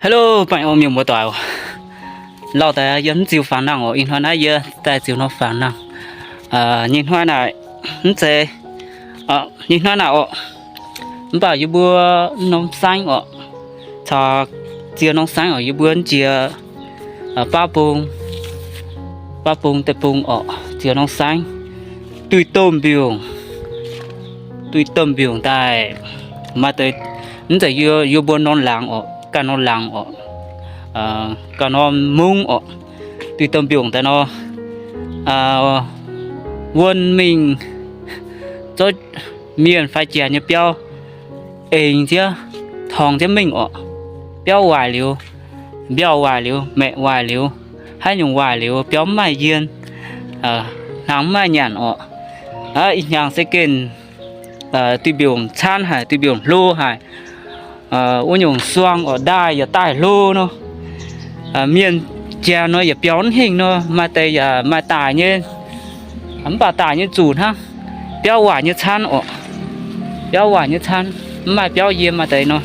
Hello, baengh orn mienh muoz-doic. Lauh daaih yie mv ziux faang nangh oc. Ih hnoi naaiv yie daaih ziux norm faang nangh. Nyei hnoi naaic mv zeiz, nyei hnoi naaic oc, mv baac yie mbuo norm saengv oc, caux ziex norm saengv oc, yie mbuo jiex baav bung, baav bung deic-bung oc, ziex norm saengv duih domh mbiungc, duih domh mbiungc daaih. Maaih deix mv zeiz yie, yie mbuo norm laangz oc, ganh norm laangz oc, ganh norm mungv oc, duih domh mbiungc daaih nor, wuon mingh zorqv mienh fai janx nyei biauv eng jienv, torngx jienv mingh oc. Biauv waaic liuz, mbiauh waaic liuz, maeqc waaic liuz, haaix nyungc waaic liuz, biauv mv maaih yien, hnaangx mv maaih nyanc oc. Ih hnyangx se gengh duih mbiungc caanv haic, duih mbiungc hlo haic. Wuov nyungc suang oc, ndaaih yaac daaih hlo nor. Mienh janx nor yaac biauv mv hingh nor, maaih deix yaac maaih daic nyei, mv baac daic nyei zuqc hnangv. Biauv waaic nyei caanv oc, biauv waaic nyei caanv, mv maaih biauv yiem maaih deix nor.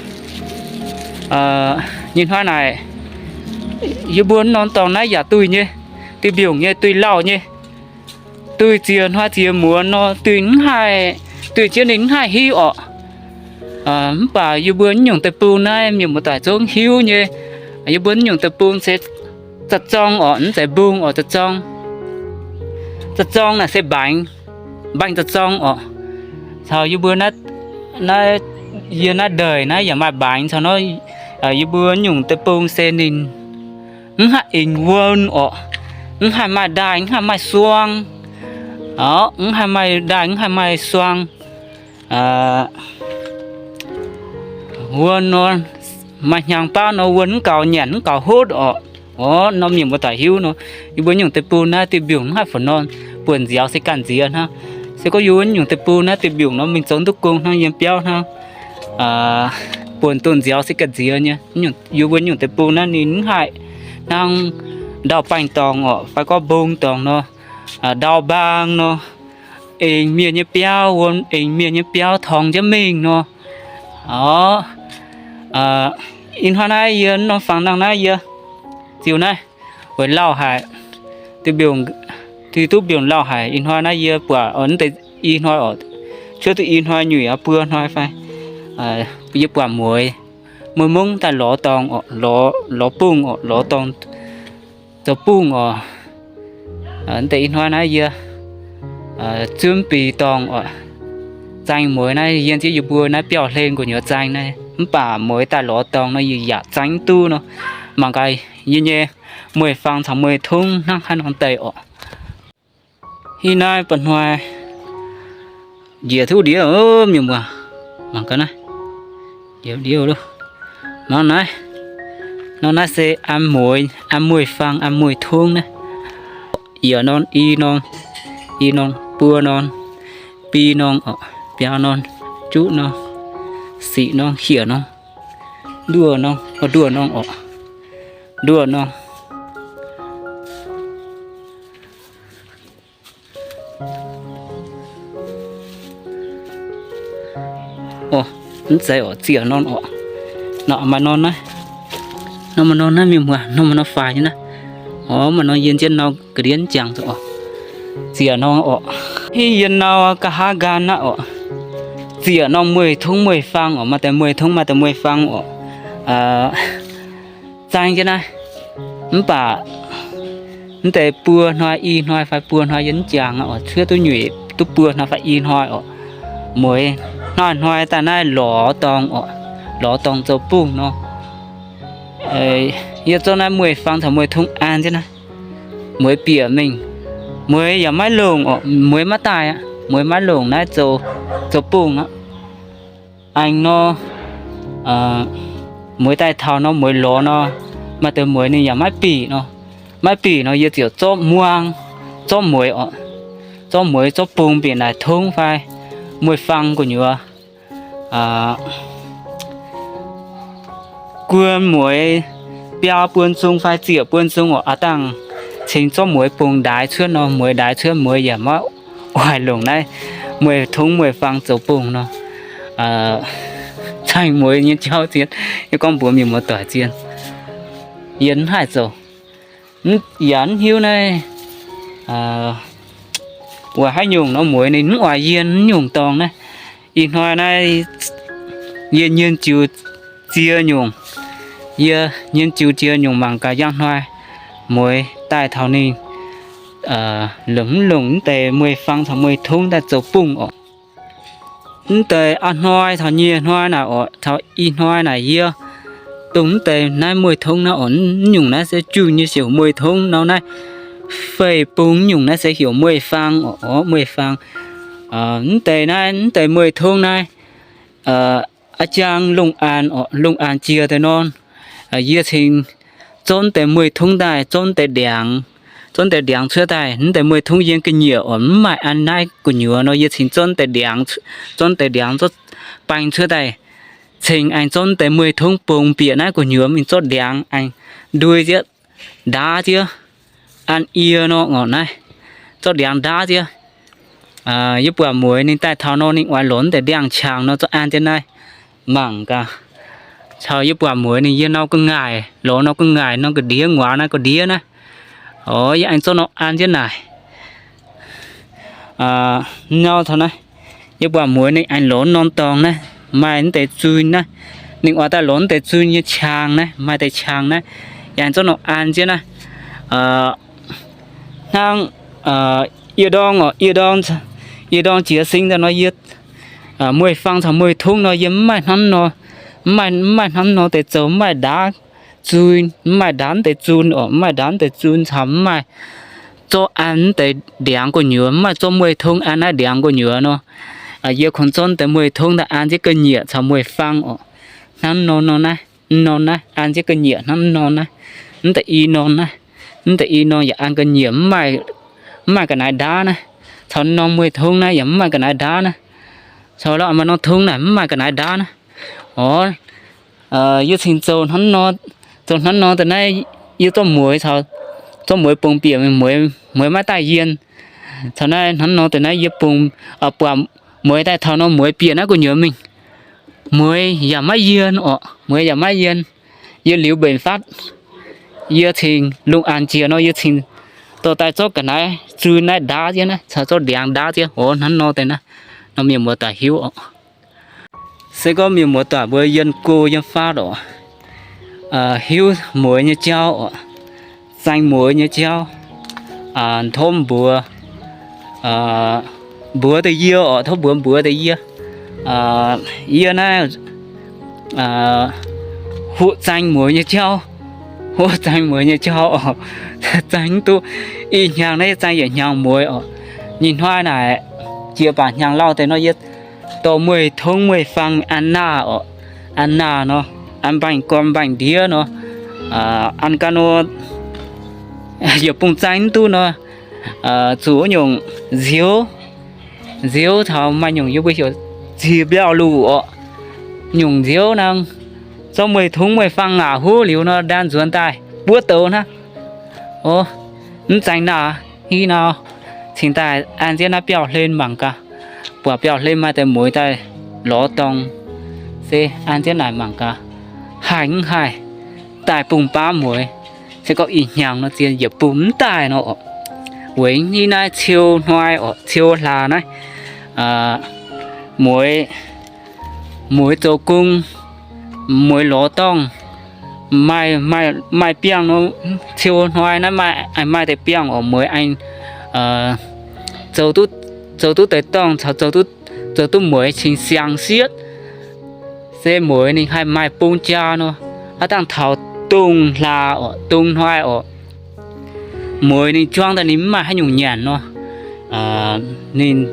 Nyei hnoi naaic, yie mbuo norm dorngx naaiv yaac duih nyei, duih mbiungc nyei, duih lauh nyei. Duih ziex hnoi ziex muonz nor, duih mv haih, duih jienv ninh mv haih hiuv oc. Mv baac yie mbuo nyungc deic-bung naaiv mienh muoz-doic zungv hiuv nyei. Yie mbuo nyungc deic-bung se za'zorng oc, mv zeiz mbung oc, za'zorng. Za'zorng naaic se mbaengx, mbaengx za'zorng oc. Caux yie mbuo naaiv, yie naaiv ndeic naaiv yaac maaih mbaengx caux nor. Yie mbuo nyungc deic-bung se ninh mv haih eng wuon oc, mv haih maaih ndaaih, mv haih maaih suang. Mv haih maaih ndaaih, mv haih maaih suang. Wuon nor, maaih hnyangx baav nor wuon mv gaux nyanc mv gaux hotv oc. Orv, norm mienh muoz-doic hiuv nor, yie mbuo nyungc deic-bung naaiv duih mbiungc mv haih fungc norm, buonc nziaaux se ganh nziex hnangv. Se gorngv yie mbuo nyungc deic-bung naaiv duih mbiungc nor mingh zoux duqv gong hnangv, yiem biauv hnangv. Buonc doh nziaaux se ganh nziex nyei. Yie mbuo nyungc deic-bung naaiv ninh mv haih hnangv ndau-baengh dorngx oc, fai gorngv mbong dorngx nor, ndau-mbaang nor, eng mienh nyei biauv, wuon eng mienh nyei biauv torngx jienv mingh nor. Orv, ih hnoi naaiv yie norm faang nangh naaiv yie ziux naaiv weic lauh haic, duih mbiungc, duih duqv mbiungc lauh haic. Ih hnoi naaiv yie buatc, ih hnoi oc, cuotv duqv ih hnoi nyuic aqv, buo hnoi fai, yie buatc mueiz, mueiz mungv daaih lorz dorngx oc, lorz bungh oc, lorz dorngx zoux bungh oc. Deix ih hnoi naaiv yie zuov bieqc dorngx oc, zaeng mueiz naaiv yiem ziex yie mbuo naaiv biauv-hlen gu'nyuoz zaeng naaiv, mv baac mueiz daaih lorz dorngx nor yie yaac zaeng duqv nor. Mangc gaax yie nyei mueiz-fang caux mueiz-tungv hnangv haaix nor deix oc. Ih naaiv ba'hnoi njiec duqv ndiev, mienh muoz, mangc gaax naaiv, njiec ndiev, mangc naaiv, norm naaiv se an mueiz, an mueiz-fang, an mueiz-tungv naaiv. Yietc norm, i norm, i norm, buo norm, bi norm oc, biaa norm, juqv norm, sic norm, hiec norm, nduoh norm, nduoh norm oc, nduoh norm. Orv, mv zeiz oc, ziec norm oc. Nor maaih norm naaiv, nor maaih norm naaiv mienh muoz, nor maaih norm faix nyei naaiv. Orv, maaih norm yiem jienv norm ga'ndiev jangx oc. Ziec norm oc. Hiv yiem nor nqa'haav nqaang naaiv oc. Ziec norm mueiz-tungv mueiz-fang oc, maaih deix mueiz-tungv maaih deix mueiz-fang oc. Zaeng jienv naaiv, mv baac mv deix buo hnoi i hnoi fai buo hnoi yie mv jangx aqv oc, cuotv duqv nyuic duqv buo hnoi fai i hnoi oc. Mueiz hnoi-hnoi daaih naaiv lorz dorngx oc, lorz dorngx zoux bungh nor. Yie zorqv naaiv mueiz-fang caux mueiz-tungv an jienv naaiv, mueiz bieqc mingh. Mueiz yaac maiv longc oc, mueiz maiv daaih aqv, mueiz maiv longc naaiv zoux, zoux bungh aqv. Aengx nor, mueiz daaih taux nor, mueiz lorz nor, maaih deix mueiz ninh yaac maiv bieqc nor. Maiv bieqc nor, yie ziouc zorqv muang, zorqv mueiz oc, zorqv mueiz zorqv bung bieqc naaic tungv fai mueiz-fang gu'nyuoz. Guon mueiz biaa buon zung fai ziec buon zung oc, aav dangh cingx zorqv mueiz bung ndaix cuotv nor, mueiz ndaix cuotv mueiz yaac maiv oix longc naaiv mueiz-tungv mueiz-fang zoux bungh nor. Zaeng mueiz nyei jauv zien, yie gorngv mbuox mienh muoz-doic zien. Yie mv haih zoux, yaac mv hiuv naaiv wuov haaix nyungc nor mueiz ninh mv oix yie nyungc dorngx naaiv. Ih hnoi naaiv yie nyienh jiu ziex nyungc, yie nyienh jiu ziex nyungc mangc gaax njang hnoi mueiz daaih taux ninh longc mv longc mv deix mueiz-fang caux mueiz-tongv daaih zoux bungh oc. Mv deix a'hnoi taux nyei hnoi naaic oc, taux ih hnoi naaic yie dongh mv deix naaiv mueiz-tongv naaiv oc. Mv nyungc naaiv se junh nyei heuc mueiz-tongv nor, naaiv fei bung nyungc naaiv se heuc mueiz-fang oc, mueiz-fang. Mv deix naaiv, mv deix mueiz-tongv naaiv, a'jang lungh aanx oc, lungh aanx jiex deix nor, yie cingx zorqv deix mueiz-tongv daaih, zorqv deix ndiangx, zorqv deix ndiangx cuotv daaih. Mv deix mueiz-tongv yiem ga'nyiec oc, mv maaih an naaiv gu'nyuoz nor, yie cingx zorqv deix ndiangx, zorqv deix ndiangx zorqv baeng cuotv daaih, cingx aengx zorqv deix mueiz-tongv bungx bieqc naaiv gu'nyuoz mingh zorqv ndiangx aengx ndui zieqv, ndaauv zieqv, an yie nor ngorc naaiv, zorqv ndiangx ndaauv zieqv. Yie buatc mueiz ninh daaih taux nor ninh oix lorz deix ndiangx-qangx nor zorqv an jienv naaiv mangc gaax. Caux yie buatc mueiz ninh yiem nor gu'nguaaic, lorz nor gu'nguaaic, nor ga'ndiev, nguaaz naaiv ga'ndiev naaiv. Oc, yie aengx zorqv nor an jienv naaic. Nor taux naaiv, yie buatc mueiz ninh aengx lorz norm dorngx naaiv, maaih mv deix zunh naaiv. Ninh oix daaih lorz mv deix zunh nyei qangx naaiv, maaih deix qangx naaiv, yie aengx zorqv nor an jienv naaiv. Hnangv yie ndorm, yie ndorm, yie ndorm jiez sin daaih nor, yie mueiz-fang caux mueiz-tongv nor, yie mv maaih hnamv nor, mv maaih, mv maaih hnamv nor deix zoux, mv maaih ndaauv zunh, mv maaih ndaauv deix zunh oc, mv maaih ndaauv deix zunh caux mv maaih zorqv an mv deix ndiangx gu'nyuoz, mv maaih zorqv mueiz-tongv an naaiv ndiangx gu'nyuoz nor, yie kungx zorqv deix mueiz-tongv daaih an jienv ga'nyiec caux mueiz-fang oc. Hnamv norm nor naaiv, norm naaiv an jienv ga'nyiec hnamv norm naaiv, mv deix i norm naaiv, mv deix i norm yaac an ga'nyiec, mv maaih ga'naaiv ndaauv naaiv, caux norm mueiz-tongv naaiv yaac mv maaih ga'naaiv ndaauv naaiv, caux lorqc maaih norm tongv naaic mv maaih ga'naaiv ndaauv naaiv. Oc, yie cingx zoux hnangv nor, zoux hnangv nor daaih naaiv, yie zorqv mueiz caux, zorqv mueiz bungx bieqc, mueiz maiv daaih yien. Caux naaiv hnangv nor daaih naaiv yie bungx, buatc mueiz daaih taux nor mueiz bieqc naaiv gu'nyuoz mingh, mueiz yaac maiv yien oc, mueiz yaac maiv yien. Yie liuz mbenc fatv, yie cingx lungh aanx jiex nor yie cingx dorh daaih zorqv ga'naaiv zunh naaiv ndaauv zieqv naaiv caux zorqv ndiangx ndaauv zieqv. Oc, hnangv nor deix naaiv, nor mienh muoz doic hiuv oc. Se gorngv mienh muoz doic mbuo yiem go yiem fatv oc, hiuv mueiz nyei jauv oc, zaeng mueiz nyei jauv, tov mbuox, mbuox deix yie oc, tov mbuox mbuox deix yie. Yie naaiv huoqv zaeng mueiz nyei jauv, huoqv zaeng mueiz nyei jauv oc. Zaeng mv duqv, ih hnyangx naaiv yie zaeng yietc hnyangx mueiz oc. Nyei hnoi naaic jiex baac hnyangx lauh deix nor yie dorh mueiz-tongv mueiz-fang an naah oc, an naah nor, an mbaengx-gorn mbaengx-ndiev nor, an ganh nor, yietc bung zaeng mv duqv nor, zuqc wuov nyungc nziouv, nziouv taux maaih nyungc yie mbuo heuc ziex mbiauh luc oc. Nyungc nziouv nor, zorqv mueiz-tongv mueiz-fang ngaac huv liuz nor, ndaanh nzuonx daaih buov douz hnangv. Mv zaeng naah, hiuv nor, cingx daaih an jienv naaiv biauv-hlen mangc gaax. Buatc biauv-hlen maaih deix mueiz daaih lorz dorngh, se an jienv naaic mangc gaax, haih mv haih daaih bung baav mueiz. Se gorngv ih hnyangx nor zien yietc bung mv daaih nor, weic hiuv naaiv ciou hnoi oc, ciou hlaax naaiv, mueiz, mueiz zoux gong, mueiz lorz dorngh, maaih, maaih biangh nor, ciou hnoi naaiv maaih, maaih deix biangh oc, mueiz aengx zoux duqv deix dorngh caux zoux duqv mueiz cingx siang sieqv. Se mueiz ninh haih maaih bung jaa nor, aav dangh taux dongh hlaax oc, dongh hnoi oc, mueiz ninh juangv daaih ninh mv maaih haaix nyungc nyanc nor, ninh,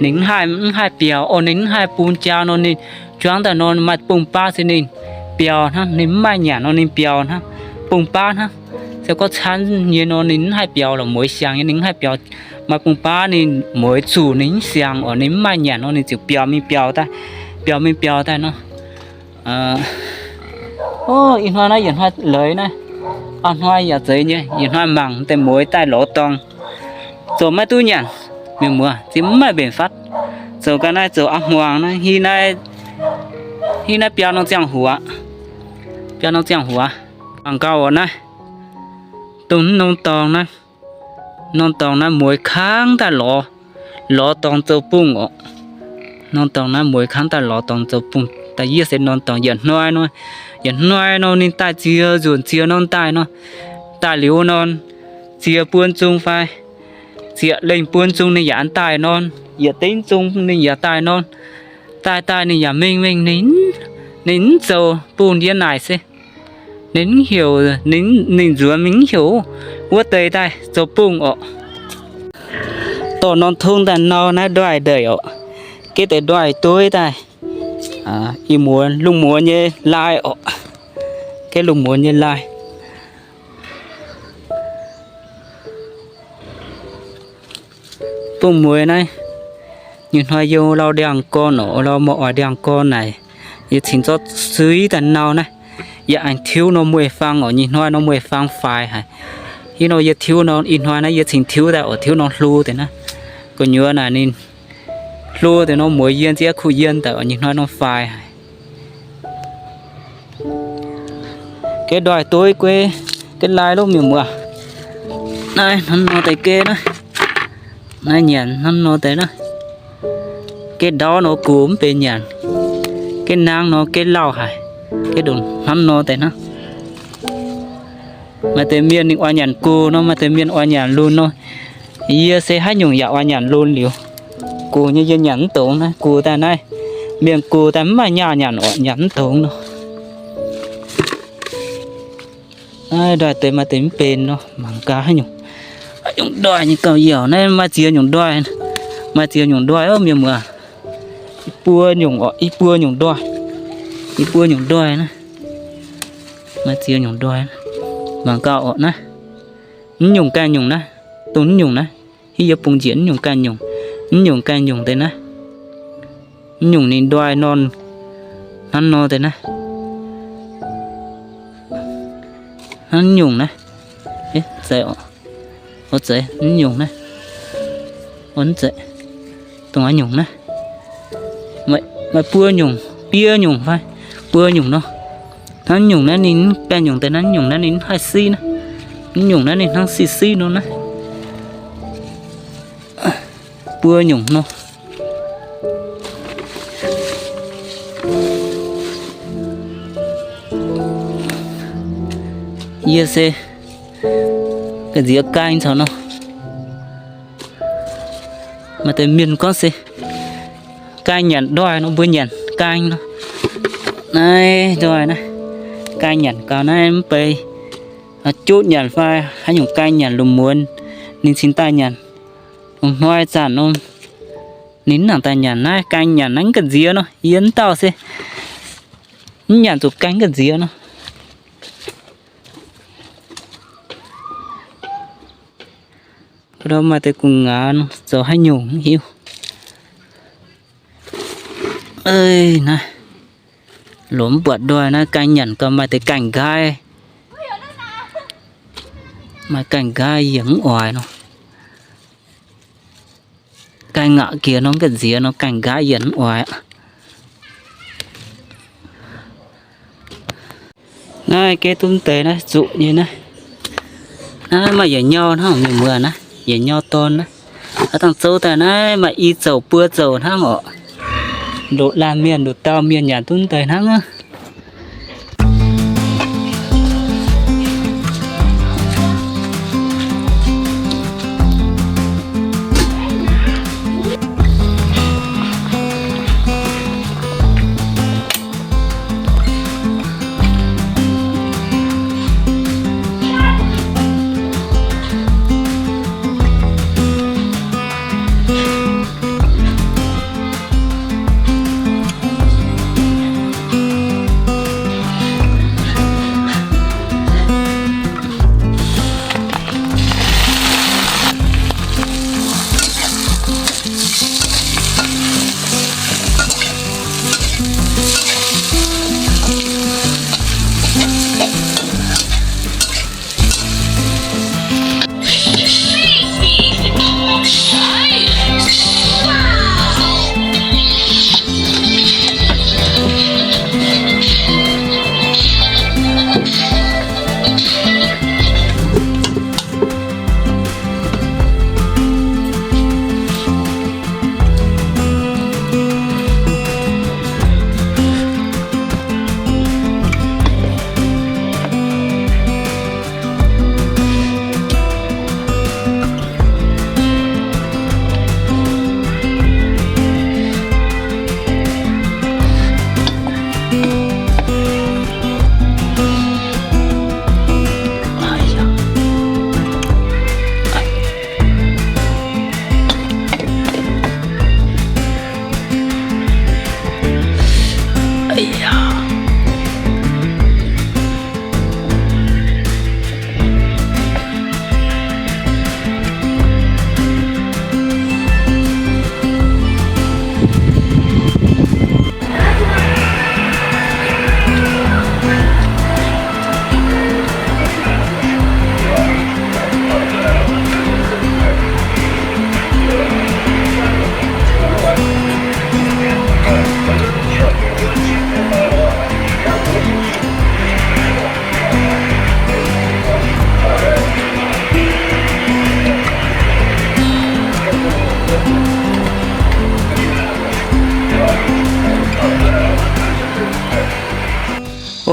ninh mv haih, mv haih biaux oc, ninh mv haih bung jaa nor ninh juangv daaih nor maaih bung baav se ninh biaux hnangv, ninh mv maaih nyanc nor ninh biaux hnangv, bung baav hnangv. Se gorngv camv nyei nor ninh mv haih biaux lorqc, mueiz siang nyei ninh mv haih biaux. Maaih bung baav ninh mueiz zuqc ninh mv siang oc, ninh mv maaih nyanc nor ninh ziouc biaux mingh biaux daaih, biaux mingh biaux daaih nor. Ov, ih hnoi naaiv yietc hnoi leiz naaiv, aa hnoi yaac zeiz nyei, yietc hnoi mangc deix mueiz daaih lorz dorngh, zoux maiv duqv nyanc. Mienh muoz, zinh mv maaih mbenc fatv. Zoux ga'naaiv zoux aqv hmuangx naaiv, hiuv naaiv biaa norm ziangh hoc, biaa norm ziangh hoc, mangc gaax oc naaiv. Dongh norm dorngx naaiv, norm dorngx naaiv mueiz kangv daaih lorz, lorz dorngx zoux bungh oc. Norm dorngx naaiv mueiz kangv daaih lorz dorngx zoux bungh. Daaih yie se norm dorngx yietc hnoi nor, yietc hnoi nor ninh daaih ziex nzunc ziex norm daaih nor. Daaih liuz nor, ziex buon zung fai ziex lengh buon zung ninh yaac daaih nor, yietc dengv zung ninh yaac daaih nor. Daaih daaih ninh yaac mengh mengh, ninh mv zoux bungh yie naaic se. Ninh mv heuc, ninh nzuonx mingh mv heuc wuov deix daaih zoux bungh oc. Dorh norm tong daaih nau naaiv ndoih ndeic oc. Geh deix ndoih dueiv daaih, ih muonz lungh muonz nyei lai oc. Geh lungh muonz nyei lai. Bungh mueiz naaiv, nyei hnoi yie lauh ndiangx-gorn oc, lauh mouh oix ndiangx-gorn naaic, yie cingx zorqv suiv daaih nau naaiv. Yie aengx tiuv norm mueiz-fang oc, nyei hnoi norm mueiz-fang faix haic. Ih nor yie tiuv nor, ih hnoi naaiv yie cingx tiuv daaih oc, tiuv norm hlo deix naaiv. Gu'nyuoz naaic ninh hlo deix nor mueiz yie nziev kuh yien daaih oc, nyei hnoi norm faix haic. Geh ndoih dueiv guei, geh lai lov mienh muoz. Naaiv hnamv nor deix geh naaiv. Naaiv nyanc hnamv nor deix naaiv. Geh ndauv nor gux mv benx nyanc. Geh nangv nor geh lauh haic. Geh ndongc hnamv nor deix naaiv. Maaih deix mienh ninh oix nyanc gux nor, maaih deix mienh oix nyanc lunx nor. Yie se haaix nyungc yaac oix nyanc lunx liuz. Gux nyei yie nyanc mv dongz naaiv, gux daaih naaiv. Mienh gux daaih mv maaih nyaah nyanc oc, nyanc mv dongz nor. Naaiv ndoih deix maaih deix mv benx nor, mangc gaax haaix nyungc. Haaix nyungc ndoih nyei gauh yaac naaiv maaih ziex nyungc ndoih. Maaih ziex nyungc ndoih oc mienh muoz. Ih buo nyungc oc, ih buo nyungc ndoih. Ih buo nyungc ndoih naaiv. Maaih ziex nyungc ndoih. Mangc gaax oc naaiv. Mv nyungc ganh nyungc naaiv. Dongh mv nyungc naaiv. Hitv yie bungx njiec mv nyungc ganh nyungc. Mv nyungc ganh nyungc deix naaiv. Mv nyungc ninh ndoih nor, hnangv nor deix naaiv. Hnangv mv nyungc naaiv. Zeiz oc. Zeiz mv nyungc naaiv. Mv zeiz. Dongh haaix nyungc naaiv. Maaih buo nyungc, biei nyungc fai buo nyungc nor. Hnangv mv nyungc naaiv ninh mv ganh nyungc deix naaiv, mv nyungc naaiv ninh mv haih siqv naaiv. Mv nyungc naaiv ninh hnangv siqv siqv nor naaiv. Buo nyungc nor. Yie se ga'nziex gaeng caux nor. Maaih deix mienh gorngv se gaeng nyanc ndoih nor, mbuo nyanc gaeng nor. Naaiv ndoih naaiv, gaeng nyanc gau naaiv mv bei, juqv nyanc fai haaix nyungc gaeng nyanc lungh muonz ninh cingx daaih nyanc. Lungh hnoi zanc nor ninh mv nangc daaih nyanc naaiv, gaeng nyanc naaiv mv ga'nziex nor, yie mv dauh se mv nyanc zuqc gaeng mv ga'nziex nor. Maaih deix gu'nguaaz zoux haaix nyungc mv hiuv. Naaiv, lomh mv buatc ndoih naaiv gaeng nyanc gau maaih deix gaeng nqaai. Maaih gaeng nqaai yie mv oix nor. Gaeng ngaqc jiex nor mv ga'nziex nor, gaeng nqaai yie mv oix aqv. Naaiv geh duqv deix naaiv zuqc nyei naaiv. Naaiv maaih yietc nyau hnangv mienh muoz naaiv, yietc nyau dorn naaiv. Aav dangh zouv daaih naaiv maaih i zouc buo zouc hnangv orqc. Ndoqc laanh mienh ndoqc dauh mienh yaac duqv deix hnangv aqv.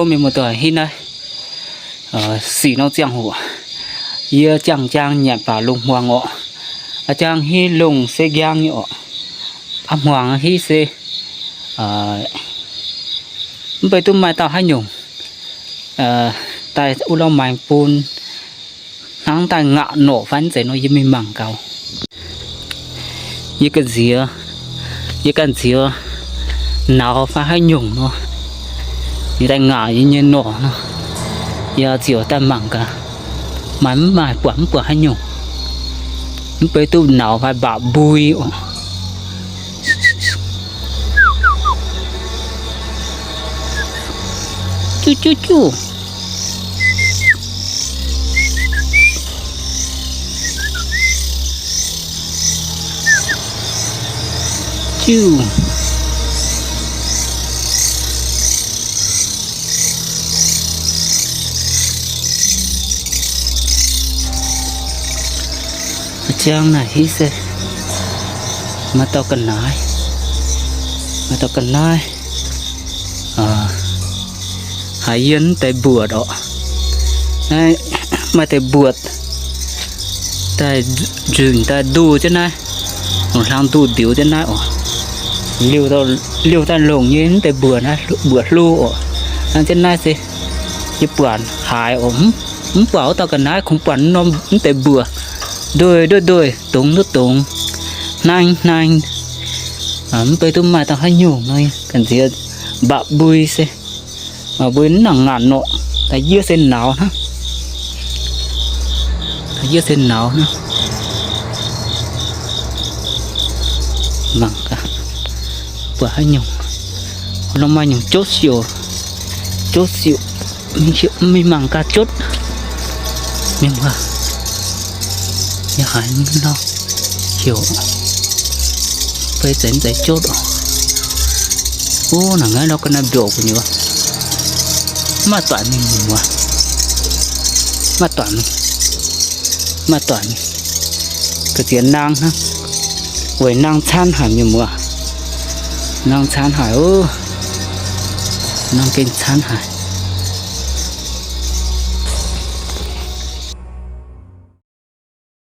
Mienh muoz-doic, hitv naaiv sic norm ziangh hoc, yie jaang-jaang nyanc baac lungh hmuangx orqc. A'jang hitv lungh se njang nyei orqc. A'hmuangx hitv se mv bei duqv maaih dauh haaix nyungc daaih wuov lorz maengx bun. Hnangv daaih ngaatc norqc fai mv zeiz nor yie mingh mangc gaax. Yie ganh nziex, yie ganh nziex nauz fai haaix nyungc nor, yie daaih ngaatc yie nyei norqc nor, yie ziouc daaih mangc gaax, maaih mv maaih, buatc mv buatc haaix nyungc. Mv bei duqv nauz fai mba'mbui oc. Juv, juv, juv. Juv. A'jang naaic hitv se maaih dauh ga'naaiv, maaih dauh ga'naaiv haiz yie mv deix mbuoqc orqc. Naaiv maaih deix mbuoqc daaih nzunc daaih nduh jienv naaiv, longc hlang nduh ndiux jienv naaiv oc. Liouh daaih longc nyei mv deix mbuoqc naaiv, mbuoqc hlo oc. Hnangv jienv naaiv se yie buatc haiz oc, mv buatc wuov dauh ga'naaiv, kungx buatc norm mv deix mbuoqc nduih nduih nduih, dongz nduih dongz, hnangv hnangv. Mv bei duqv maaih dauh haaix nyungc nor, ganh nziex mba'mbui se, mba'mbui mv nangc ngaatc norqc, da'yietv se nauz hnangv. Da'yietv se nauz hnangv. Mangc gaax, buatc haaix nyungc. Nor maaih nyungc jotv siouc, jotv siouc, mingh mangc gaax jotv. Mienh muoz, yie haiz nor heuc, beiv zeiz mv zeiz jotv oc. Ov, naaic ngaaiv nor ga'naaiv mbiouc gu'nyuoz. Mv maaih doic mingh, mienh muoz. Mv maaih doic mingh. Mv maaih doic mingh. Ga'ziex nang hnangv. Weic nang caanv haic, mienh muoz. Nang caanv haic oc. Nang gengh caanv haic.